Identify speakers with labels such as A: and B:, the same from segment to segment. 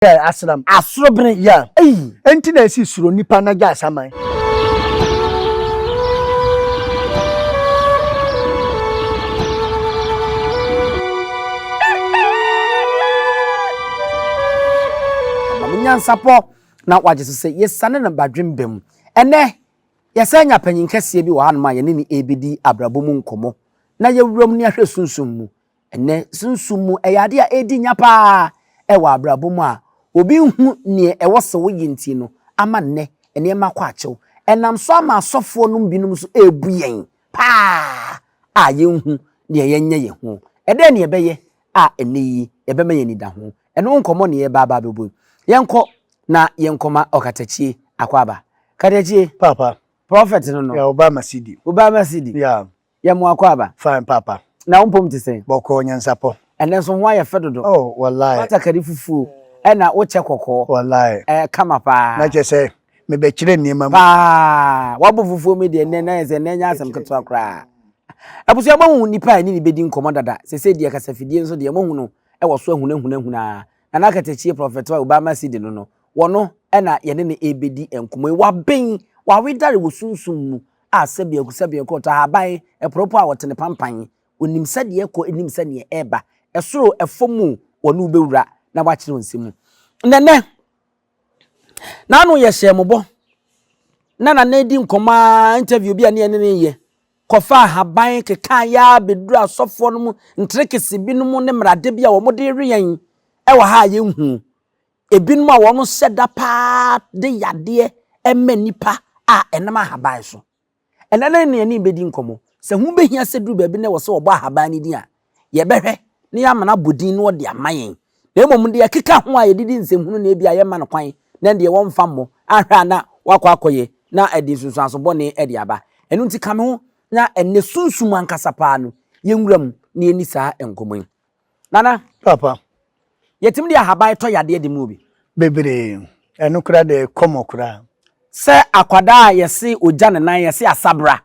A: Yeah, asram.
B: Asorobene.
A: Yeah.
B: Ei.
A: Enti na esi suro nipa na gya asaman.
B: Ama me nyansapɔ na wagye so sɛ yɛsiane no badwemba mu. Ɛnnɛ, yɛsan anya panyin kɛseɛ bi wɔ hanom a yɛne no rebɛdi abrabɔ mu nkɔmmɔ na yɛawura mu na yɛahwɛ sunsum mu. Ɛnnɛ, sunsum mu yɛ ade a ɛredi nya paa wɔ abrabɔ mu a obi nhu nea ɛwɔ sɛ woyɛ nti no ama nnɛ nneɛma kɔ akyew. Ɛnam so ama asɔfoɔ nom binom nso rebu yɛn paa a yɛnhu nea yɛnyɛ yɛn ho. Ɛdɛn na yɛbɛyɛ a ɛnnɛ yi ɛbɛma yɛn anidaho? Ɛno ho nkɔmmɔ na yɛreba aba abɛbɔ yi. Yɛnkɔ na yɛnkɔma ɔkatakyie akwaaba. Katakyie.
A: Papa.
B: Prophet no no.
A: Yeah, Obama Sidi.
B: Obama Sidi.
A: Yeah.
B: Yɛ mo akwaaba.
A: Fine papa.
B: Na wo mpom te sɛn?
A: Bɔkɔɔ nyansapɔ.
B: Ɛnɛ nso ho ayɛ fɛ dodo.
A: Oh wallahi.
B: W'atakari fufuo ɛna wo kyɛ kɔkɔɔ.
A: Wallahi.
B: Ɛyɛ kama paa.
A: Na kyerɛ sɛ mebɛkyerɛ nneɛma mu.
B: Paa. Wabɔ fufuo mi deɛ nnɛ na yɛ sɛ nnɛ nyɛ asɛm ketewa koraa. Abusua moahu nipa a ɛne ne bɛdi nkɔmmɔ dada. Sesei deɛ kasafidie nso deɛ moahu no ɛwɔ so ahunahunahuna ara. Nana Akatakyie Prɔfɛt a Obama Sidi no no, wɔno ɛna yɛne no ɛrebɛdi nkɔmmɔ yi. Waben, wawedare wɔ sunsum mu a sɛbiako sɛbiako ɔtɔ ahaban, ɛporopɔ a ɔte ne pampan, onim sɛdeɛ ɛkɔ, nim sɛdeɛ ɛreba, ɛsoro, ɛfam o, ɔne wo bɛwura na wakyerɛ wo nsɛm mu. Nɛnɛ, n'ano yɛhyɛɛ mo bɔ, na Nana redi nkɔmmɔ ara, interview bi a ne yɛne no reyɛ, kɔfa ahaban kekaa yɛ ara bɛduru asɔfoɔ no mu, nterekese binom ne mmarade bi a wɔde rewe yɛn wɔ ha a yɛnhu. Ebinom a wɔhyɛ da paa de yadeɛ ma nnipa a ɛnam ahaban so. Ɛnnɛ ne nea ne yɛbɛdi nkɔmmɔ. Sɛ ho bɛhia sɛ duru baabi na ɛwɔ sɛ wɔbɔ ahaban no din a, yɛbɛhwɛ na yɛama no abɔ din na ɔde ama yɛn. Na mmom deɛ ɛkeka ho a yɛde di nsɛmhunu na ebia yɛmma no kwan na ɛndeɛ wɔmfa mmɔ, ahwɛ a na wakɔ akɔyɛ na ɛde nsunsuanso bɔne de aba. Ɛno nti ka me ho na ɛnnɛ sunsum ankasa paa no yɛnwura mu na yɛnni saa nkɔmmɔ yi. Nana.
A: Papa.
B: Yɛtumi de ahaban tɔ yadeɛ de ma obi.
A: Bebree. Ɛno koraa deɛ ɛkɔmɔ koraa.
B: Sɛ akwadaa a yɛse ogya ne nan yɛse asabra.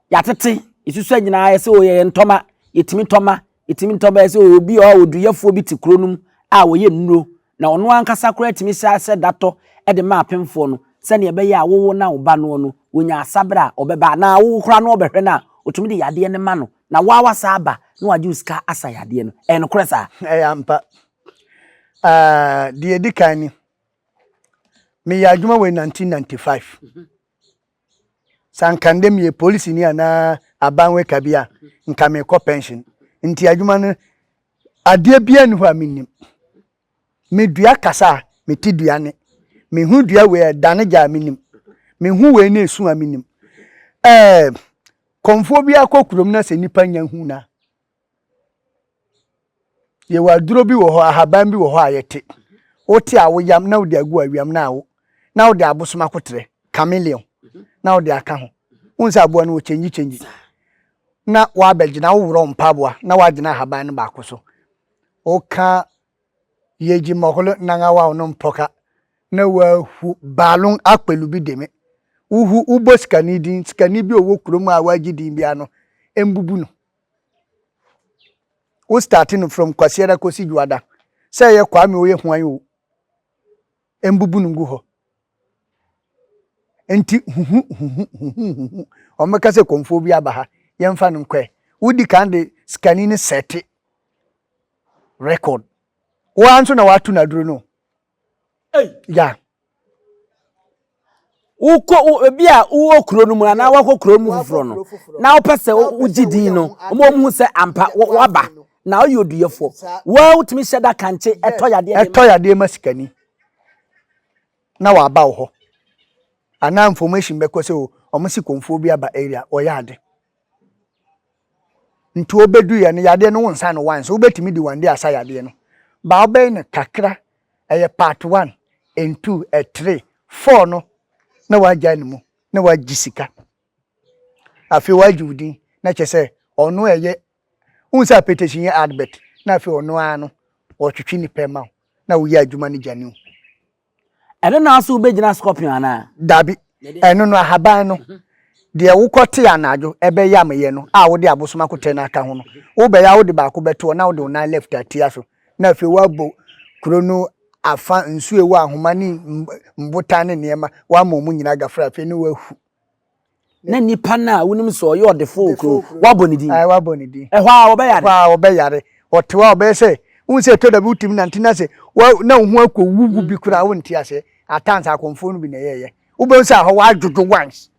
B: Yɛatete, yɛsusua nyinaa yɛse o yɛyɛ ntɔma, yɛtumi tɔma, yɛtumi ntɔma yɛse o obi ɔ oduyɛfoɔ bi te kuro no mu a ɔyɛ nnuro na ɔno ankasa koraa tumi hyɛ ahyɛ da tɔ de ma apemfoɔ no sɛdeɛ ɛbɛyɛ a wowo na wo ba noɔ no wɔnya asabra a ɔbɛba anaa wowo koraa na ɔbɛhwɛ no a ɔtumi de yadeɛ no ma no Na woa wasa aba na wagye wo sika asa yadeɛ no, ɛyɛ nokorɛ saa?
A: Ɛyɛ ampa. Ah, deɛ ɛdi kan ni, meyɛ adwuma wɔ 1995. Sɛ anka ndɛ meyɛ polisini anaa aban wɛka bi a, nka mekɔ pension. Nti adwuma no, adeɛ biara nni hɔ a mennim. Me dua kasa a, mete dua nne. Mehu dua wei a, ɛdane gya a, menim. Mehu wei na esu a, menim. Ɛɛ, kɔmfoɔ bi akɔ kurom na sɛ nnipa nya hu no a, yɛwɔ aduro bi wɔ hɔ, ahaban bi wɔ hɔ a yɛte. Wote a woyam na wode agu awiam na awo, na wode abosom akotrɛ, chameleon, na wode aka ho. Wohu sɛ aboa no wɔkyɛngyi kyɛngyi. Na woabɛgyina, woworɔ mpaboa na woagyina ahaban no baako so. Woka Yeji mɔglo naŋa waw no mpɔka na wahu baalon akpelu bi deme. Wohu wobɔ sikani din, sikani bi a ɔwɔ kurom a wagye din biara no, mbubu no. Wo start no from Kwasiada kɔsi Dwoada, sɛ ɛyɛ Kwame o, ɛyɛ hwan o, mbubu no ngu hɔ. Nti huhu huhu huhu huhu, wɔbɛka sɛ kɔmfoɔ bi aba ha, yɛmfa no nkɔɛ. Wodi kan de sikani no sɛte record. Wo ara nso na woato no aduro no.
B: Ei.
A: Ya.
B: Wokɔ ebi a wowɔ kuro no mu anaa wakɔ kuro mu foforɔ no na wopɛ sɛ wogye din no wɔn wɔn hu sɛ ampa waba na ɔyɛ oduyɛfoɔ wɔn wotumi hyɛ da kankye ɛtɔ yadeɛ
A: ɛtɔ yadeɛ ma sikani na waba wo hɔ anaa information bɛkɔ sɛ o wɔn si kɔnfoɔ bi aba area ɔyɛ ade. Nti obedu yɛ no yadeɛ no wo nsa no once wobɛtumi de one day asa yadeɛ no ba wobɛyɛ no kakra ɛyɛ part one and two and three four no na wagyae no mu na wagye sika afei wagye wo din na kyɛ sɛ ɔno ɛyɛ wohu sɛ apetition yɛ advert na afei ɔno ara no ɔtwetwe nipa ma wo na woyɛ adwuma no gya ne wo.
B: Ɛno na so wobɛgyina scorpion anaa?
A: Dabi, ɛno no ahaban no, deɛ wokɔte anadwo ɛbɛyamyɛ no a wode abosom akotɛ no aka ho no, wobɛyɛ a wode baako bɛto hɔ na wode wo nan left atia so na afei woabɔ kuro no afa nsuo ɛwɔ ahoma ne mbotan ne nneɛma wama wɔn nyinaa gafra afei ne wahu.
B: Na nipa no a wonim sɛ ɔyɛ ɔdefo wɔ kurom wabɔ ne din.
A: Ayi wabɔ ne din.
B: Ɛhɔ a wɔbɛyare.
A: Ɛhɔ a wɔbɛyare. Ɔte hɔ a ɔbɛyɛ sɛ wohu sɛ ɛtɔ da bi wotumi nante na sɛ na wo ho akɔ wuwu bi koraa wonte aseɛ. Atansa akɔmfoɔ no bi na ɛyɛɛyɛ. Wobɛhu sɛ ahɔ wadwodwo once.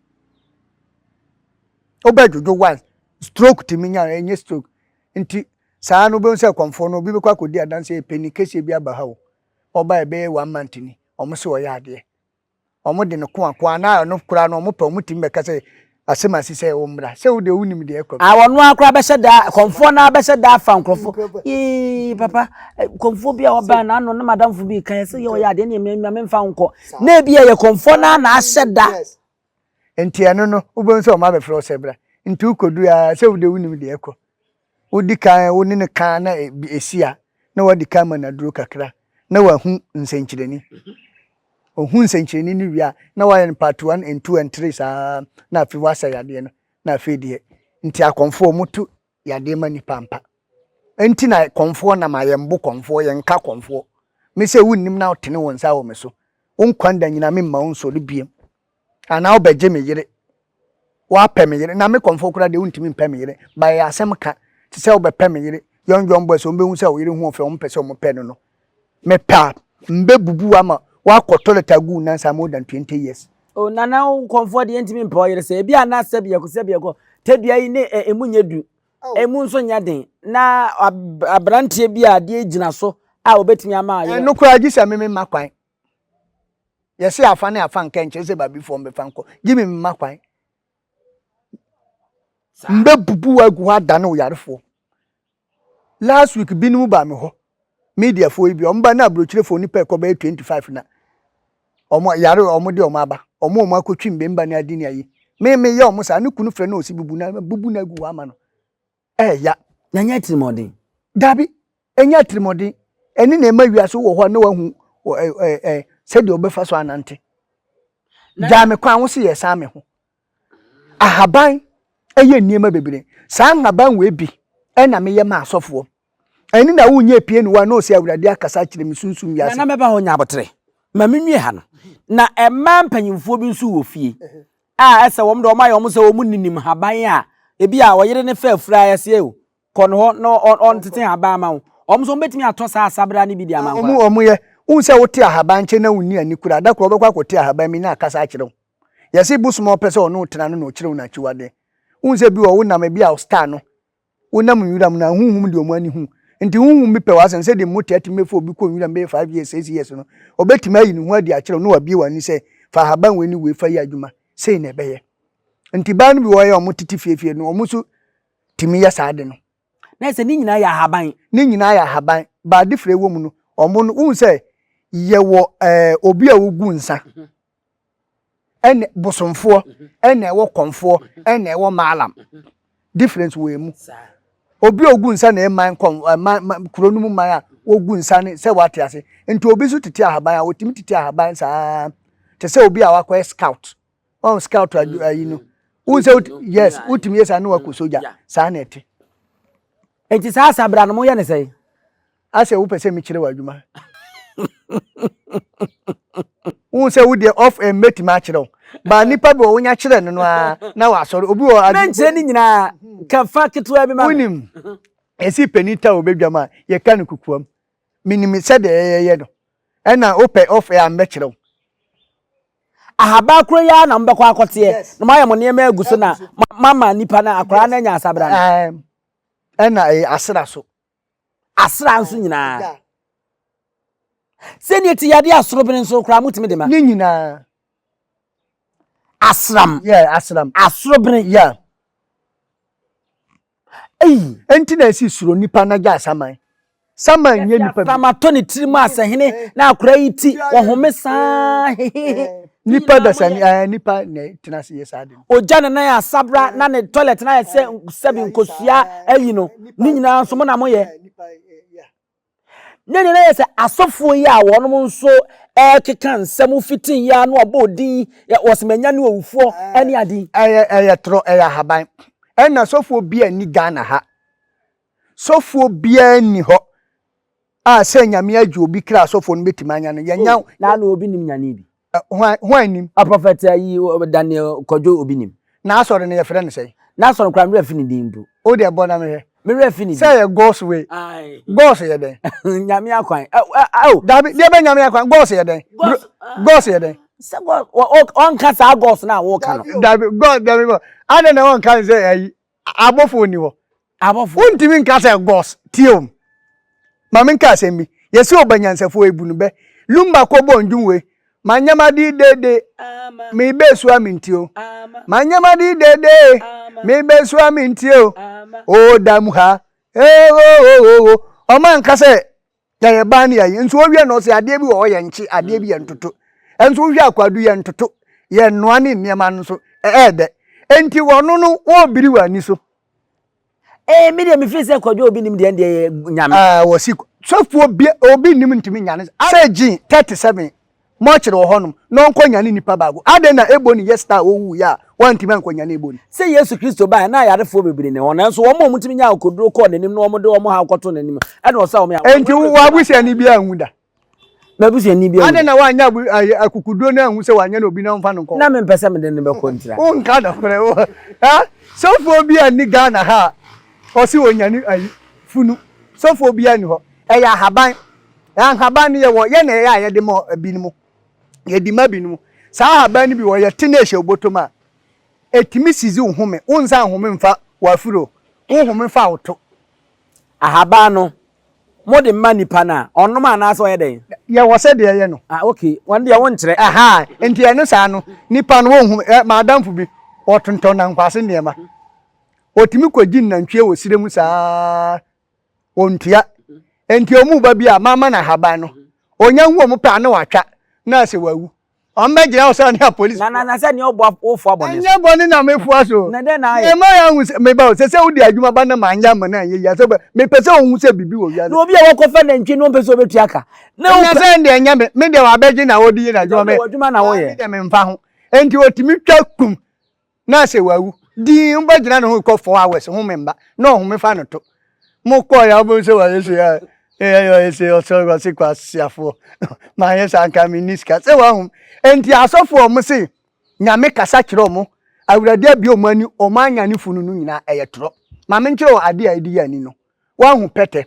A: Wobɛdwodwo once. Stroke tumi nya ɛnyɛ stroke. Nti saa no wobɛhu sɛ kɔmfoɔ no obi bɛkɔ akɔdi adanseɛ panin kɛseɛ bi aba ha o. Ɔba ɛbɛyɛ one month ni. Wɔn sɛ ɔyɛ adeɛ. Wɔn de no ko ako anaa ɛno koraa no wɔn pɛ wɔn tumi bɛka sɛ asɛm asi sɛ wɔn mmra sɛ wo deɛ wonim deɛ ɛkɔ.
B: A wɔn ara koraa bɛhyɛ da kɔmfoɔ no ara bɛhyɛ da afa nkurɔfoɔ yee papa kɔmfoɔ bi a ɔbaa n'ano ne madamfo bi kan sɛ yɛ ɔyɛ adeɛ ne ɛmɛ mfa nkɔ na ebi yɛ kɔmfoɔ no ara na ahyɛ da.
A: Nti ɛno no wobɛhu sɛ wɔn abɛfrɛ wo sɛ bra nti wokɔduru a sɛ wo deɛ wonim deɛ ɛkɔ wodi kan wo ne no ka na ɛsi a na wadi kan ma no aduro kakra na wahu nsɛnkyerɛni. Ohu nsɛnkyerɛni no wie a na wayɛ no part one and two and three saa na afei wasa yadeɛ no na afei deɛ nti akɔmfoɔ wɔto yadeɛ ma nipa ampa. Nti na kɔmfoɔ nam a yɛmbo kɔmfoɔ yɛnka kɔmfoɔ. Me sɛ wonnim na wotene wo nsa wɔ me so. Wo nkwa nda nyinaa memma wo nsɔre biem. Anaa wobɛgye me yere. Woapɛ me yere. Na me kɔmfoɔ koraa deɛ wontumi mpɛ me yere. Ba ɛyɛ asɛm ka. Te sɛ wobɛpɛ me yere. Young young boys wɔn bɛhu sɛ wo yere ho ɔfɛ wɔn pɛ sɛ wɔn pɛ no no. Mepɛ a mbɛbubu wo ama woakɔ toilet agu wo nan saa more than 20 years.
B: Oh nana wo kɔmfoɔ deɛ ntumi mpɛ ɔyere sɛ ebi a na sɛbi ɛkɔ sɛbi ɛkɔ tadua yi ne emu nyɛ du emu nso nyɛ den na aberanteɛ bi a adeɛ gyina so a obetumi ama ayɛ.
A: Ɛno koraa gye sɛ meme ma kwan. Yɛse afa ne afa nka nkyerɛ sɛ baabifoɔ mbɛfa nkɔ. Gye me mma kwan. Mbɛbubu wo agu hɔ adane wo yarefoɔ. Last week binom baa me hɔ. Mediafoɔ yi bi, wɔn ba na aburokyirefoɔ nipa ɛkɔ bɛyɛ 25 na wɔn yare wɔn de wɔn aba. Wɔn wɔn akɔtwi mbɛmba ne ade ne ayi. Me me yɛ wɔn saa ne kunu frɛ na ɔsi bubu na bubu na agu hɔ ama no. Ɛɛya.
B: Na nyɛ atirimuɔden.
A: Dabi, ɛnyɛ atirimuɔden. Ɛne na ɛma wiase wɔ hɔ a na wahu sɛdeɛ ɔbɛfa so anante. Gyaa me kwan wo se yɛ san me ho. Ahaban ɛyɛ nneɛma bebree. Saa nhaban wei bi ɛna meyɛ ma asɔfoɔ. Ɛne na wonyɛ pie ne wa na ɔsɛ awurade akasa akyerɛ me sunsum wiase.
B: Nana mɛba hɔ nya abotere. Ma menwie ha no. Na mmaa mpanyimfoɔ bi nso wɔ fie. A ɛsɛ wɔn de wɔn ayɛ wɔn sɛ wɔn ninim haban a ebi a ɔyere ne fɛ afura ɛsɛ o kɔ no hɔ na ɔntete haban ama wo. Wɔn nso wɔbɛtumi atɔ saa asabra no bi de ama
A: nkwadaa. Wɔn yɛ. Wohu sɛ wote ahaban nkyɛn na wonni ani kura. Da koro wɔbɛkɔ akɔte ahaban bi na akasa akyerɛ wo. Yɛse bosom a ɔpɛ sɛ ɔne wo tena no na ɔkyerɛ wo n'akyiwadeɛ. Wohu sɛ bi wɔ hɔ wonam ebi a star no Wonam nwura mu no a, honhom deɛ wɔn ani hu. Nti honhom bi pɛ w'asɛm sɛdeɛ mmotea tumi bɛfa obi kɔ nwura mu bɛyɛ 5 years, 6 years no, ɔbɛtumi ayi ne ho adi akyerɛ wo na wabue w'ani sɛ fa ahaban wei ne wei fa yɛ adwuma, sei na ɛbɛyɛ. Nti baa no bi wɔ hɔ a wɔtete fiefie no, wɔn nso tumi yɛ saa ade no.
B: Na sɛ ne nyinaa yɛ ahaban.
A: Ne nyinaa yɛ ahaban. Ba ade fira ɛwɔ mu no, wɔn no, wohu sɛ yɛwɔ ɛɛ obi a ɔgu nsa. ɛna bosomfoɔ ɛna ɛwɔ kɔnfoɔ ɛna ɛwɔ maalam difference wɔ emu obi a ogu nsa na ɛman kɔn ɛman kuro no mu man a wogu nsa ne sɛ wate ase nti obi nso tete ahaban a otumi tete ahaban saa te sɛ obi a wakɔyɛ scout wɔn scout ayi no wohu sɛ yes wotumi yɛ saa ne wakɔ sogya saa na ɛte.
B: Nti saa asabra no moyɛ ne sɛn?
A: Asɛ wopɛ sɛ mekyerɛ wo adwuma. Wohu sɛ wo deɛ off air mɛtumi akyerɛ wo. Ba nipa bi wɔ wonya kyerɛ no no ara na wasɔre. Obi wɔ adi.
B: Menkyerɛ ne nyinaa. Ka fa ketewa bi ma me.
A: Wonim, ɛsi panin ta wɔ badwam a yɛka no kukuam. Menim sɛdeɛ yɛyɛ no. Ɛna wopɛ off air a mɛkyerɛ wo.
B: Ahaban koro yi ara na mobɛkɔ akɔteɛ na moayɛ mo nneɛma agu so na moama nipa no akwaraa no anya asabra
A: no. Ɛna ɛyɛ asra so.
B: Asra nso nyinaa. Sɛnea ti yadeɛ asorobene nso koraa motumi de ma.
A: Ne nyinaa.
B: Asram.
A: Yeah, asram.
B: Asorobene.
A: Yeah.
B: Ei.
A: Enti na esi suro nipa na gya saman. Saman nyɛ nipa bi.
B: Asram atɔ ne tirim asɛhene na akora yi ti wɔhome saa hehehe.
A: Nipa dasani ɛɛ nipa na tena ase yɛ saa de.
B: Ogya ne nan asabra na ne toilet na ayɛ sɛ sɛbi nkosua ayi no ne nyinaa nso mo na mo yɛ. Ne nyinaa yɛ sɛ asɔfoɔ yi a wɔnom nso ɛrekeka nsɛm fitin yi ano abɔ odin wɔsɛmanya ne owufoɔ ɛne ade.
A: Ɛyɛ ɛyɛ torɔ ɛyɛ ahaban ɛna sɔfoɔ biara nni Ghana ha sɔfoɔ biara nni hɔ. A sɛ Nyame agye obi kra asɔfoɔ no bɛtumi anya no yɛnya.
B: Oh, na ano obi nim nyane bi.
A: Hwan hwan nim?
B: A prophet ayi Daniel Kwadwo obi nim.
A: N'asɔre no yɛfrɛ no sɛn?
B: N'asɔre koraa me werɛ afi ne din mpo.
A: Wo deɛ bɔ na mehwɛ.
B: Me werɛ afi ne din.
A: Sɛ yɛ God's way. God's yɛ dɛn?
B: Nyame akwan. Oh.
A: Dabi deɛ bɛ Nyame akwan God's yɛ dɛn? God's yɛ dɛn?
B: Sɛ God ɔnka saa God's no a woka no.
A: Dabi God dabi God. Adɛn na ɔnka sɛ ayi abɔfoɔ nni hɔ.
B: Abɔfoɔ.
A: Wontumi nka sɛ gɔs tie o. Ma menka asɛm bi. Yɛse ɔba nyansafoɔ ebu no bɛ. Lumba kɔ bɔ ndwom wei. Ma nyɛma di dede. Me be sua me ntie o. Ma nyɛma di dede. Me be sua me ntie o. O da mu ha. Ee o o o o. Ɔma nka sɛ Yɛyɛ ban ne yɛyi nso wowie no ɔsɛ adeɛ bi wɔ hɔ yɛnkye adeɛ bi yɛntoto nso wohwɛ akwadu yɛntoto yɛnnoa ne nneɛma no nso ɛyɛ dɛ nti wɔno no wɔrebiri wɔ ani so.
B: Ee mi deɛ mi fi sɛ kwadwo obi nim deɛ deɛ yɛ nyame.
A: Ɛɛ wɔsi sɔfoɔ bi obi nim ntumi nyane sɛ gyin 37 Mɔkyere wɔ hɔnom na ɔnkɔ nyane nipa baako. Adɛn na Ebony yɛ star a owuiɛ a wantumi ankɔ nyane Ebony?
B: Sɛ Yesu Kristo bae a, na ayarefoɔ bebree nni hɔ, nanso wɔn a wɔtumi nyaa akokoduro kɔɔ n'anim na wɔde wɔn haw kɔtoo n'anim no, ɛnna ɔsaa wɔn yareɛ.
A: Enti wo w'abusuani biara anwu da?
B: M'abusuani biara anwu
A: da. Adɛn na woanyɛ abu ayi akokoduro no anhu sɛ wanyɛ no obi na ɔmfa no nkɔ hɔ?
B: Na mempɛ sɛ mede no bɛkɔ ntira.
A: Wonka nokorɛ wo ha sɔfoɔ bi a nni Ghana ha a ɔse ɔnyane ayi funu sɔfoɔ biara nni hɔ ɛyɛ ahaban Nhaban no yɛwɔ yɛ na ɛyɛ a yɛde ma binom. Yɛde ma binom. Saa ahaban no bi wɔ yɛte na ɛhyɛ wo bɔtɔ mu a, ɛtumi sizi wo home. Wo nsa nhome mfa w'afuro, wo home fa wo to.
B: Ahaban no, mode ma nipa no a, ɔnom anaasɛ ɔyɛ dɛn?
A: Yɛwɔ sɛdeɛ yɛyɛ no.
B: Ah, okay. Wɔn deɛ wonkyerɛ.
A: Aha, nti ɛno saa no, nipa no wɔnhu. Ɛ, m'adamfo bi, ɔtontɔn nankwase nneɛma. Ɔtumi kɔgye nnantwie wɔ serɛ mu saa ɔntua. Enti wɔn ba bi a mama no ahaban no, ɔnya hu wɔn pɛ a na watwa na asɛ wawu. Wɔn bɛgyina hɔ sɛ ɔne apolisi.
B: Na na na sɛ nea ɔbɔ wofoa bɔne so.
A: Ɛnyɛ bɔne na mefoa so.
B: Na dɛn na ayɛ?
A: Ɛma yɛahu sɛ meba o, sɛ sɛ wode adwuma ba na manyɛ ama no anyɛ yie a, sɛ wobɛ mepɛ sɛ ɔhu sɛ biribi wɔ wiase.
B: Na obi a wakɔfa nantwi no ɔmpɛ sɛ ɔbɛtua ka.
A: Na wopɛ. Ɛnyɛ sɛ ɛnde ɛnyɛ me, me deɛ wabɛgye na ɔde yɛ n'adwuma.
B: Me w'adwuma na woyɛ.
A: Me deɛ memfa ho. Enti ɔtumi twa kum. Na sɛ wawu dinn wobɛgyina ne ho kɔ 4 hours home mba na ɔhome fa no to. Mo kɔɔ ya wobɛhu sɛ wayɛ sei a ɛyɛ ɔyɛ sei ɔsɔre ɔse kwasiafoɔ manyɛ saa nka menni sika sɛ wahum. Enti asɔfoɔ ɔmo se Nyame kasa kyerɛ ɔmo Awurade abue ɔmo ani ɔmo anya ne funu no nyinaa ɛyɛ torɔ. Ma menkyerɛ wo adeɛ a ɛde yɛ ani no. Woahu pɛtɛ?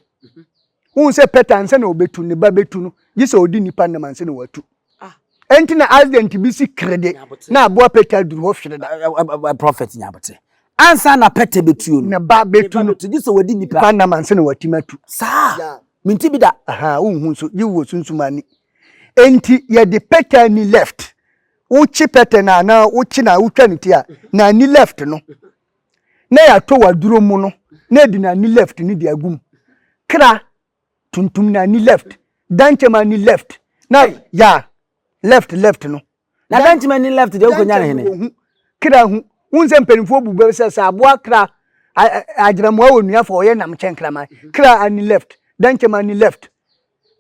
A: Wohu sɛ pɛtɛ ansa na ɔbɛtu ne ba bɛtu no gye sɛ ɔdi nnipa nam ansa na watu. Enti na accident bi si kerede na aboa pɛtɛ aduru hɔ hwere
B: da. Prophet Nyabote. Ansa na pɛtɛ bɛtuo no.
A: Ne ba bɛtu no.
B: Gye sɛ wadi
A: nnipa nam ansa na watumi atu.
B: Saa. Menti bi da.
A: Aha, wonhu nso gye wɔ sunsum ani. Enti yɛde pɛtɛ ani left. Wokye pɛtɛ no anaa wokye na wotwa ne ti a, na ani left no. Na yɛatɔ w'aduro mu no na yɛde n'ani left no de agu mu. Kra tuntum n'ani left, dankyɛm ani left na ya left left no.
B: Na dankyɛm ani left deɛ wokɔnya ne hene.
A: Hu kra hu. Wohu sɛ mpanimfoɔ bu bɛ sɛ sɛ aboa kra agyinamoa wɔ nnua fa ɔyɛ nam kyɛn kraman. Kra ani left, dankyɛm ani left,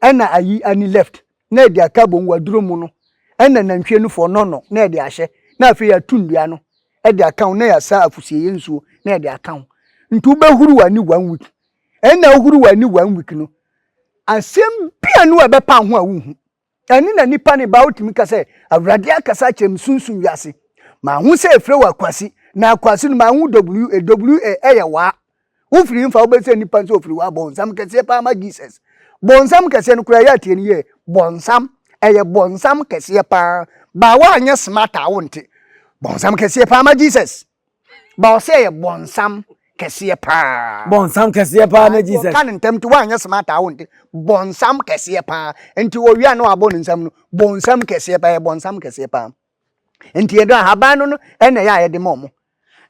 A: ɛna ayi ani left na yɛde aka abom wɔ mu no ɛna nantwie no fɔ nɔnɔ na yɛde ahyɛ na afei yɛato nnua no de aka ho na yɛasa afusieɛ nsuo na yɛde aka ho nti wobɛhuru w'ani one week ɛna wohuru w'ani one week no asɛm bia no ɛbɛpa ho a wonhu ɛne na nipa ne ba wotumi ka sɛ awurade akasa akyerɛ me sunsum wiase mahu sɛ ɛfrɛ wɔ akwasi na akwasi no mahu wa wa ɛyɛ waa Wofiri mfa wobɛsɛ nnipa nso ofiri hɔ a bɔnsam kɛseɛ paa ma Jesus. Bɔnsam kɛseɛ no koraa ɛyɛ atie no yie. Bɔnsam ɛyɛ bɔnsam kɛseɛ paa. Ba woanyɛ smart a wonte. Bɔnsam kɛseɛ paa ma Jesus. Ba ɔsɛ ɛyɛ bɔnsam kɛseɛ paa.
B: Bɔnsam kɛseɛ paa ma Jesus.
A: Ɔka ne ntɛm nti woanyɛ smart a wonte. Bɔnsam kɛseɛ paa. Nti owia no abɔ ne nsam no bɔnsam kɛseɛ paa ɛyɛ bɔnsam kɛseɛ paa. Nti yɛde ahaban no no ɛna ɛyɛ a yɛde ma ɔmo.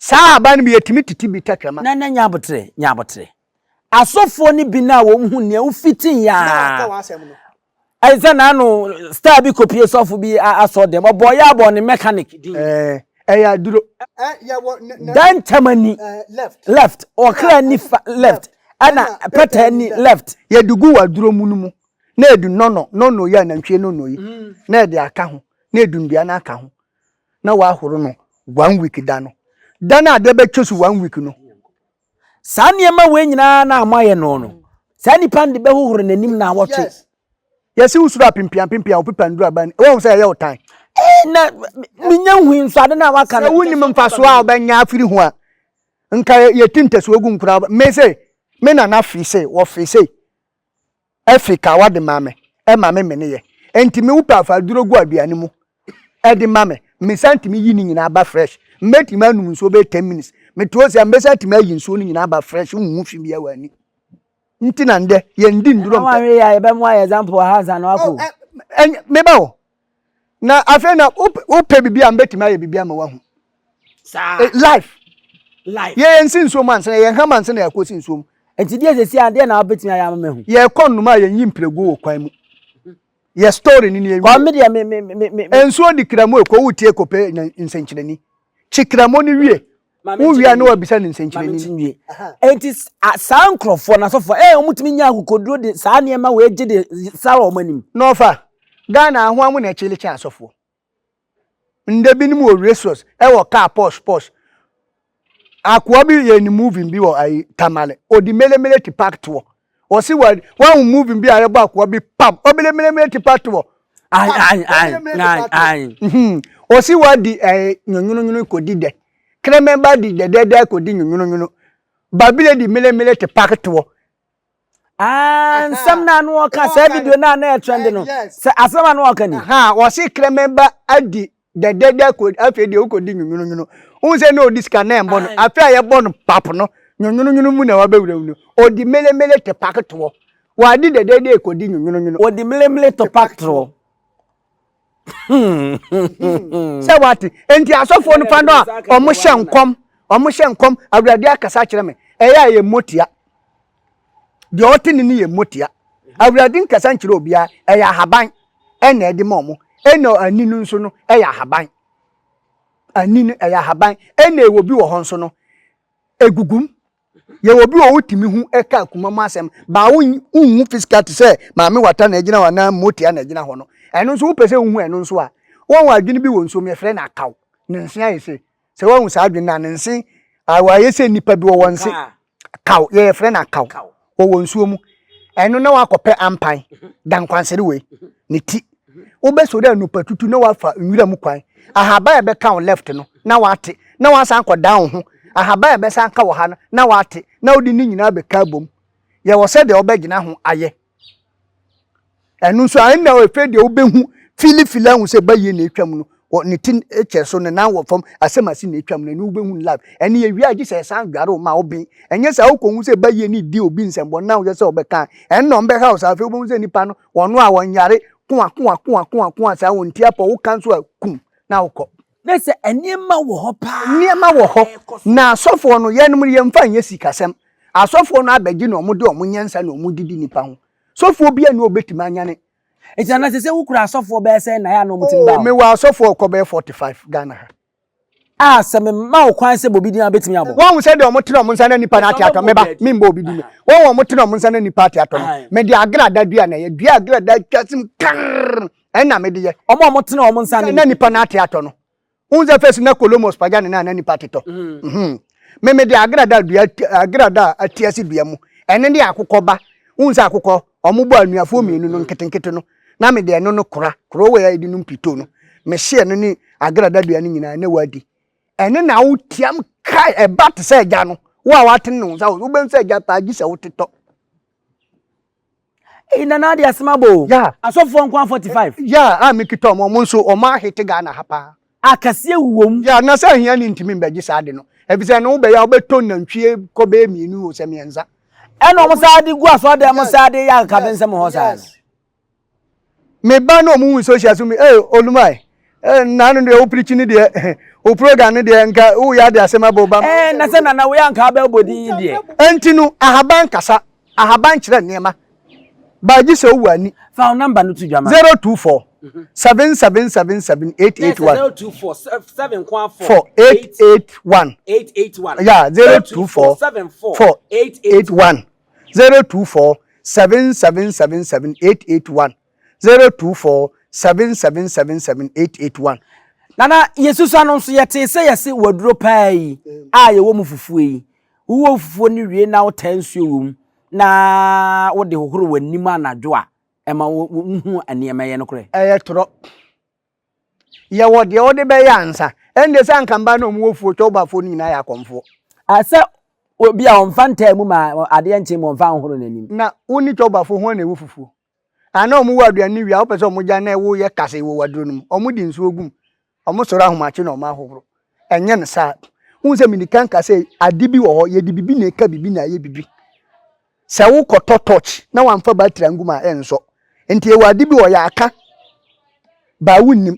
A: Saa ahaban no bi yɛtumi tete bi tɛkrɛma.
B: Na na nya aboterɛ, nya aboterɛ. Asɔfoɔ no bi no a wɔn hu nea wofitii
A: Na waka
B: a.
A: w'asɛm no.
B: Ɛyɛ sɛ n'ano star bi kɔpie sɔfo bi asɔ dɛm, ɔbɔɔ yɛ abɔɔ ne mechanic din.
A: Ɛɛ, ɛyɛ aduro. Ɛ, yɛwɔ ne, ne.
B: Dɛntɛm ani,
A: Ɛɛ, left.
B: left, ɔkra ani fa, left, ɛna
A: Ɛna
B: pɛtɛ ani, left.
A: Yɛde gu w'aduro mu no mu, na yɛde nɔnɔ, nɔnɔ yi a nantwie nɔnɔ yi, na yɛde aka ho, na yɛde nnua no aka ho. na wahoro no one week da no da no adeɛ bɛkyɛ so one week no.
B: Saa nneɛma wei nyinaa na moayɛ no no, Saa nipa no de bɛhohoro n'anim na awɔtwe.
A: Yes. Yɛsi wo soro apempiampempia wo pepa nduru aba ni. Wɔn sɛ ɛyɛ wo tan.
B: Ee na menya hui nso ade na waka no.
A: Sɛ wonim mfasoɔ a wobɛnya afiri ho a, nka yɛti ntasuo gu nkura. Me se, me nana firi se, wɔfiri se, ɛfiri kawa de maa me, ɛma me mene yɛ. Enti me wopɛ afa aduro gu aduane mu ɛde ma me, me san tumi yi ne nyinaa ba fresh. Mbɛtumi anum nsuo bɛyɛ 10 minutes. Mete hɔ sɛ mbɛsan tumi ayi nsuo no nyinaa ba fresh, wonhu fi biara wɔ ani. Nti na ndɛ yɛndi nduro mpɛ.
B: Ɛna wɔahwɛ yɛ a yɛbɛmo ayɛ example wɔ ha ansa na wakɔ.
A: Oh, meba o. Na afei na wopɛ biribi a mbɛtumi ayɛ biribi ama wahu.
B: Saa.
A: Eh, life.
B: Life.
A: Yɛ yɛn si nsuo mu ansa yɛn hama ansa na yɛakɔ si nsuo mu.
B: Nti deɛ sɛsi adeɛ na wobɛtumi ayɛ ama mahu.
A: Yɛkɔ nnoma a yɛnyi mprɛguo wɔ kwan mu. Yɛ story ni ni yɛnwie.
B: Kɔ me deɛ me me me me.
A: Nsuo di kramo ekɔ wotie kɔpɛ nsɛnkyerɛni. Kyi kramo no wie. Wowie a na wabisa no nsɛnkyerɛnni
B: no. Enti saa nkurɔfoɔ no asɔfoɔ ɛɛ wɔn tumi nya akokoduro de saa nneɛma wei gye de sara wɔn anim.
A: Na ɔfa Ghana ahoa mu na ɛkyele kyɛn asɔfoɔ. Ndɛ binom wɔ resource ɛwɔ car posh posh. Akoa bi yɛ ne movie bi wɔ ayi Tamale. Odi melemele ti park toɔ. Ɔsi wa wahu movie bi a yɛbɔ akoa bi pam ɔbele melemele ti park toɔ.
B: Ayi ayi ayi ayi ayi.
A: Ɔsi wa di ɛɛ nyonyono kodi dɛ. Krɛmɛ ba di dɛdɛɛdɛ kodi nyonyono. Babile di melemele ti park toɔ.
B: Ah, nsɛm na ano ɔka saa video na na ɛtrɛnde no. Sɛ asɛm ano ɔka ni.
A: Ha, ɔsi krɛmɛ ba adi dɛdɛdɛ kɔ afei deɛ wokɔdi nwonwononwono wohu sɛ na ɔdi sika na ɛmbɔ no afei a yɛbɔ no pap no nwonwononwono mu na wabɛwura mu no ɔdi melemele te pak toɔ wadi dɛdɛdɛ kɔdi nwonwononwono
B: ɔdi melemele te pak toɔ
A: sɛ wate enti asɔfoɔ no fa no a ɔmo hyɛ nkɔm ɔmo hyɛ nkɔm awurade akasa kyerɛ me ɛyɛ a yɛ mmotia deɛ ɔte ne ne yɛ mmotia awurade nkasa nkyerɛ obiara ɛyɛ ahaban ɛna ɛde ma ɔmo ɛna ani no nso no ɛyɛ ahaban ani no ɛyɛ ahaban ɛna ɛwɔ bi wɔ hɔ nso no egugum yɛwɔ bi wɔ wotumi hu ɛka akuma mu asɛm baa wonhu physical te sɛ maame wata na ɛgyina hɔ anaa mmotia na ɛgyina hɔ no ɛno nso wopɛ sɛ wohu ɛno nso a wɔn wɔ adwene bi wɔ nsuom yɛfrɛ no akaw ne nse ayɛ sɛ sɛ wɔn saa adwene no a ne nse ayɛ sɛ nipa bi wɔ wɔn nse Kaw, yɛfrɛ no akaw. Wɔwɔ nsuo mu. Ɛno na wakɔpɛ ampan, dankwansere wei, ne ti. Wobɛsɔre anɔpa tutu na wafa nwura mu kwan. Ahaban a ɛbɛka wo left no, na wate. Na wasan akɔdan wo ho. Ahaban a ɛbɛsan ka wɔ ha no, na wate. Na wode ne nyinaa bɛka abom. Yɛwɔ sɛdeɛ wobɛgyina ho ayɛ. Ɛno nso a ɛnna ɛfɛ deɛ wobɛhu filifili ahu sɛ bayie na atwam no wɔ ne ti kyɛ so ne nan wɔ fam asɛm ase na atwam no ɛno wobɛhu no live ɛne yɛwie a gye sɛ ɛsan dware wo ma woben ɛnyɛ saa wokɔhu sɛ bayie ne di obi nsɛmbɔ na woyɛ sɛ wɔbɛka ɛnna ɔmbɛha wo saa afei wobɛhu sɛ nipa no wɔno a wɔnyare koa koa koa koa koa saa wɔn ti apɔ woka nso a kum na wokɔ.
B: Na sɛ nneɛma wɔ hɔ paa.
A: Nneɛma wɔ hɔ na asɔfoɔ no yɛnom yɛmfa nyɛ sikasɛm asɔfoɔ no abɛgye na wɔde wɔn nyansa na wɔn didi nipa ho Sɔfoɔ biara nni hɔ a ɔbɛtumi anyane.
B: Nti nana sese wo kura asɔfoɔ bɛyɛ sɛn na yɛ a na wɔn tumi ba
A: hɔ? Oh, mewɔ asɔfoɔ kɔ bɛyɛ 45 Ghana ha.
B: A sɛ me ma wo kwan sɛ bɔ obi din a wobɛtumi abɔ?
A: Wɔn sɛ deɛ wɔn tene wɔn nsa na nipa no ate atɔ meba me mbɔ obi din wɔn wɔn tene wɔn nsa na nipa ate atɔ no mede agrada dua na ɛyɛ dua agrada twa sim karrr ɛna mede yɛ.
B: Wɔn a wɔn tene wɔn nsa
A: na nipa no ate atɔ no. Wohu sɛ first na Columbus pagya ne nan na nipa tetɔ. Mm. Mhm. Me me de agrada dua agrada a ate ase dua mu. Ɛno ne akokɔ ba. Wohu sɛ akokɔ ɔmo bɔ anuafoɔ mmienu no nketenkete no. Na me de ɛno no kora. Koro wɔ yɛ de nom pito no. Me hye ɛno ne agrada dua no nyinaa na wadi. Ɛno na wotiam kai ɛba te sɛ agya no. Wo a watene ne wo nsa wobɛhu sɛ agya paa gye sɛ wotetɔ.
B: Eyi nana ade asɛm abɔ o.
A: Yeah.
B: Asɔfoɔ nko a 45.
A: Yeah, a mekita ɔmo, ɔmo nso ɔmo ahete Ghana ha paa.
B: Akɛseɛ wom.
A: Yeah, na sɛ ahiani ntumi mbɛgye saa ade no. Efisɛ ɛno wobɛyɛ a wobɛtɔ nantwie kɔ bɛyɛ mmienu o sɛ mmiɛnsa.
B: Ɛna ɔmo saa de gu asɔredan mu saa de yɛ akakabensɛm hɔ saa no.
A: Me ba na ɔmo hu social so mi ee olumai ee nanu deɛ wo preach ne deɛ wo program ne deɛ nka wo yɛ ade asɛm abɔ ba.
B: Ɛɛ na sɛ nana wei anka abɛ bɔ din yi deɛ.
A: Enti no ahaban kasa ahaban kyerɛ nneɛma ba gye sɛ wowɔ ani.
B: Fa wo number no to dwa ma.
A: 024 7777 881.
B: 024 7 nko
A: 4 881.
B: 881.
A: Yeah 024 4 881. 024 7777 881 024 7777 881.
B: Nana yɛsusua no nso yɛtee sɛ yɛse waduro paa yi a yɛwɔ mu fufuo yi wowɔ fufuo no wie na wotaa nsuo wɔ mu na wode hohoro w'anim anadwo a, ɛma wohu nneɛma. Ɛyɛ nokorɛ?
A: Ɛyɛ torɔ. Yɛwɔ deɛ wode bɛyɛ ansa. Ɛnde sɛ anka mmaa na wɔwɔ fuo, twɔbafoɔ no nyinaa yɛ akɔmfoɔ.
B: Sɛ obi a ɔmfa ntaa mu ma adeɛ nkye mu ɔmfa nhohoro n'anim.
A: Na wo ne twɔbafoɔ hwan na ɛwɔ fufuo? Anaa wɔwɔ aduane no wie a wopɛ sɛ wɔgya na woyɛ kase wɔ w'aduro no mu? Wɔde nsuo gu mu. Wɔsɔre ahomakye na wɔahohoro. Ɛnyɛ no saa. Wohu sɛ medi kan ka sɛ ade bi wɔ hɔ, yɛde biribi na ɛka biribi na ayɛ biribi. Sɛ wokɔtɔ torch na wamfa battery angu mu a, ɛnsɔ. Nti yɛwɔ ade bi wɔ hɔ, yɛaka, baa wonnim.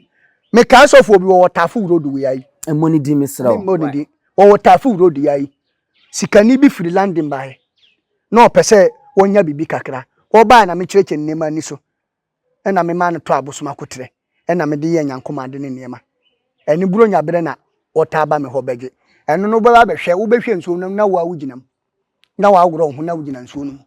A: Mekaa sɔfoɔ bi, wɔwɔ Tafo Road wei ayi.
B: Mmɔ ne din mesrɛ wo.
A: Memmɔ ne din. Wɔwɔ Tafo Road yi ayi. Sikani bi firi London baeɛ na ɔpɛ sɛ ɔnya biribi kakra. Ɔbaeɛ na mekyerɛkyerɛ ne nneɛma ani so. Ɛna memaa no tɔɔ abosom akoterɛ ɛna mede yɛɛ nyankomade ne nneɛma. Ɛno Buronya berɛ na wɔtaa ba me hɔ bɛgye. Ɛno no wobɛba abɛhwɛ, wobɛhwɛ nsuo no mu na wo ara wogyina mu. Na woaworɔ wo ho na wogyina nsuo no mu.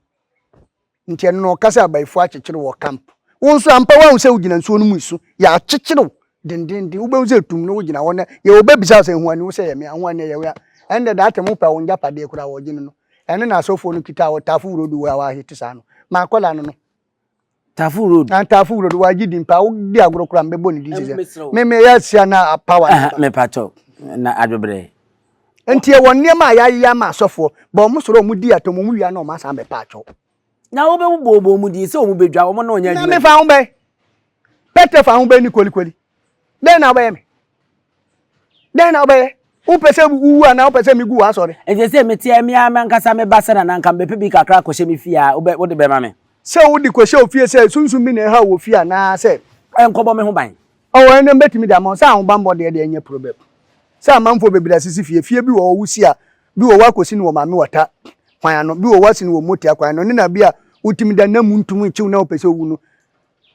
A: Nti ɛno no ɔka sɛ abayifoɔ akyekyere wɔ camp. Wo nso ampa woahu sɛ wogyina nsuo no mu resu. Yɛakyekyere wo dendenden. Wobɛhu sɛ tumm no wogyina hɔ na yɛ wɔbɛbisa wo sɛ huani wo sɛ yɛ me a, huani ɛyɛ wo a. Ɛnde daate mo pɛ wo ngyapadeɛ koraa wɔgye no no. Ɛno na asɔfoɔ no kita a wɔtaafo wuro do wɔ a wɔahete saa no. M'akwadaa no no.
B: Tafo road.
A: Na Tafo road wagye din paa wodi agorɔ koraa mbɛbɔ ne din sisi. Me me yɛ asia na power ne ba.
B: Me pato na adwobrɛ.
A: Nti ɛwɔ nneɛma a yɛayɛ ama asɔfoɔ ba wɔn sɔrɔ wɔn di atom wɔn wia na wɔn asan bɛpa akyɛw.
B: Na wobɛbu bɔɔbɔɔ mu din sɛ wɔn bɛdwa wɔn na wɔnyɛ adwuma.
A: Na me fa ho bɛn pɛtɛ fa ho bɛn ne kolikoli dɛn na wobɛyɛ me. Dɛn na wobɛyɛ? Wopɛ sɛ wuwu anaa wopɛ sɛ migu w'asɔre?
B: Enti sɛ meteɛ me ara m'ankasa me ba sɛ na anka mebɛpɛ bi kakra akɔhyɛ me fie a, wobɛ, wode bɛma me?
A: Sɛ wode kɔhyɛ wo fie sɛ sunsum bi na ɛhaw wɔ fie anaa sɛ.
B: Ɛnkɔbɔ me ho ban.
A: Oh, ɛnde mɛtumi de ama wo. Sɛ ahobammɔ deɛ deɛ ɛnyɛ problem. Sɛ amanfoɔ bebree asisi fie, fie bi wɔ hɔ wosi a, bi wɔ hɔ woakɔsi no wɔ Maame Wata kwan ano, bi wɔ hɔ woasi no wɔ Motia kwan ano, ne na bi a wotumi da na mu ntum nkyew na wopɛ sɛ wowu no.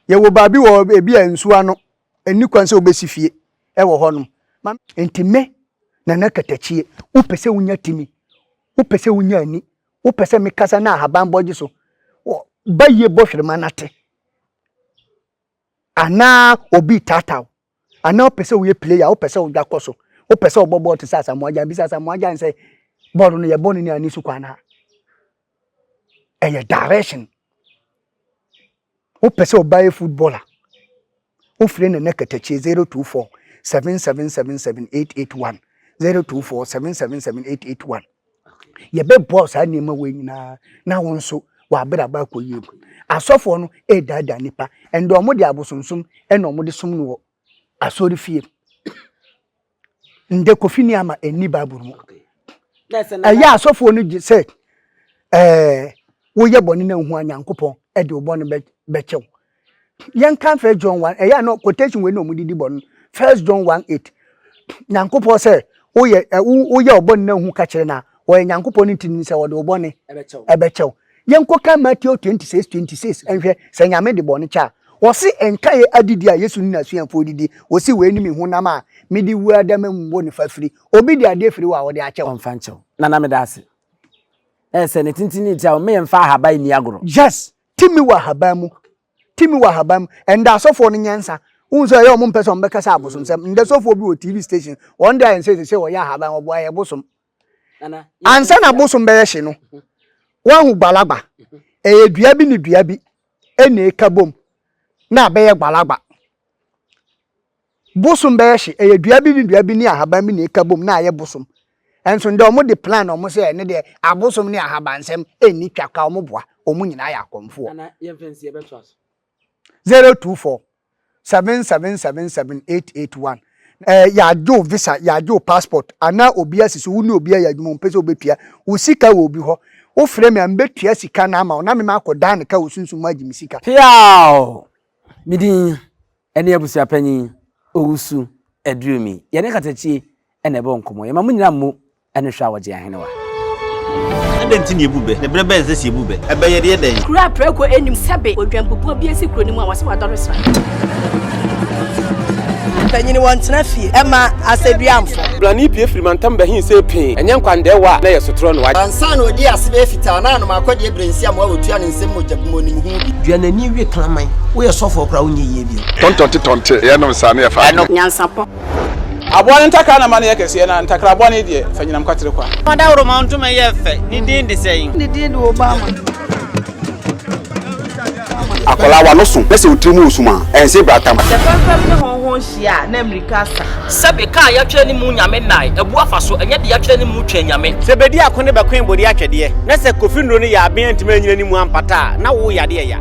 A: Yɛwɔ baabi wɔ hɔ ebi a nsuo ano, Ɛnni kwan sɛ wobɛsi fie wɔ hɔnom. Enti me, Nana Katakyie, wopɛ sɛ wonya timi, wopɛ sɛ wonya ani, wopɛ sɛ mekasa na ahaban bɔ gye so, ba yie bɔ hwerema no ate, anaa obi retaataa wo, anaa wopɛ sɛ woyɛ player, wopɛ sɛ wodwa kɔ so, wopɛ sɛ wobɔ bɔɔl te sɛ Asamoah Gyan, bisa Asamoah Gyan sɛ bɔɔl no yɛbɔ no ne ani so kwan anaa? Ɛyɛ direction. Wopɛ sɛ ɔba yɛ footballer wofrɛ Nana Katakyie 024 7777 881 024 777 881 yɛbɛboa wo saa nneɛma wei nyinaa na wo nso w'abrabɔ akɔ yie mu. Asɔfoɔ no ɛredaadaa nnipa ɛnde wɔn de abosonsom ɛna wɔn de som no wɔ asɔre fie. Ndɛ Kofi Nuamah nni Bible mu. Ɛyɛ asɔfoɔ no gye sɛ ɛɛ woyɛ bɔne na nhu a Nyankopɔn de wo bɔne bɛkyɛ wo. Yɛnka First John 1 ɛyɛ a quotation wei na wɔn didi bɔne. First John 1 8 Nyankopɔn sɛ woyɛ woyɛ ɔbɔne na nhu ka kyerɛ no a wɔyɛ Nyankopɔn no ntini sɛ wɔde wo bɔne ɛbɛkyɛ wo. Yɛnkɔka Matthew 26 26 nhwɛ sɛ Nyame de bɔne kyɛ a. Ɔse nkaeɛ adidi a Yesu ne n'asuafoɔ didi, ɔse wei ne me honam a mede wu adama mu bɔ ne fafiri. Obi de adeɛ firi wo a ɔde akyɛ wo.
B: Ɔmfa nkyɛ wo. Nana meda ase. Ɛyɛ sɛ ne tenten ne tia me yɛmfa ahaban nni agorɔ.
A: Yes, timi wɔ ahaban mu. Timi wɔ ahaban mu. Ɛndɛ asɔfoɔ no nyansa. Wohu sɛ ɛyɛ ɔmo mpɛ sɛ ɔmo bɛkasa abosomsɛm. Ndɛ sɔfoɔ bi wɔ TV station, wɔn de ayɛ nsɛ sɛ wɔyɛ ahaban, wɔboa ɛyɛ bosom. Ansa na bosom bɛyɛ hye no, woahu gbalagba. Ɛyɛ dua bi ne dua bi na ɛka bom na abɛyɛ gbalagba. Bosom bɛyɛ hye, ɛyɛ dua bi ne dua bi ne ahaban bi na ɛka bom na ayɛ bosom. Ɛnso ndɛ wɔn de plan na wɔn sɛ ɛne deɛ abosom ne ahabansɛm ɛnni twa ka wɔn boa, wɔn nyinaa yɛ akɔmfoɔ. 024 7777 881 Eh, yɛagye wo visa, yɛagye wo passport, anaa obi asi so, wo ne obi ayɛ adwuma, ɔmpɛ sɛ obetua wo sika wɔ obi hɔ. Wofrɛ me a, mbetua sika no ama wo, na me makɔdan no ka wɔ sunsum mu agye me sika.
B: Peaw! Me din ne Abusuapanyin Owusu Aduomi. Yɛne Katakyie na ɛbɔ nkɔmmɔ. Yɛma mo nyinaa mmo ne hwɛ a wɔgye ahenewa.
C: Adɛn nti na yɛbu bɛ? Na berɛ bɛn na ɛsɛ sɛ yɛbu bɛ? Ɛbɛ yɛ deɛ dɛn?
D: Kuro a prako nnim sɛbe odwanbubuo bi asi kuro no mu a wɔse wadɔre sra.
E: Mpanyin wɔntena fie ɛma asɛduamfo.
F: Blani pue firi mantam bɛhe see pee, ɛnyɛ nkwandɛɛwa a na ɛyɛ sotorɔ no.
E: Ansa na ɔdii ase bɛyɛ fitaa na anom akɔdeɛ berɛ nsi amoa wɔtua ne nsam mogya bi mu ɔnim ho bi.
G: Dua n'ani we kraman. Woyɛ sɔfoɔ koraa wonyɛ yie bio.
H: Tɔntɔnte tɔnte yɛnom saa na yɛfa adwene.
D: Nyansapɔ.
F: Aboa no ntakra na ma no yɛ kɛseɛ, na ntakra bɔne deɛ, fa nyinam kwatere kwa.
G: Ɔdawuroma ntoma yɛ fɛ, ne din de sɛn?
H: Ne din de Obama.
I: Akwadaa w'ano so na sɛ wo tiri mu resum a, ɛnse bratam.
J: Sɛ fɛmfɛm ne hɔnhɔn hyia a, na mmirika asa.
K: Sɛbe kaa yɛatwerɛ ne mu Nyame nnae, abu afa so, ɛnyɛ de yɛatwerɛ ne mu Twɛn Nyame.
G: Sɛ bedi ako ne bɛkoe bode atwɛdeɛ, na sɛ Kofi nnuro no yɛ aben antumi anyina ne mu ampata a, na wo yadeɛ ya.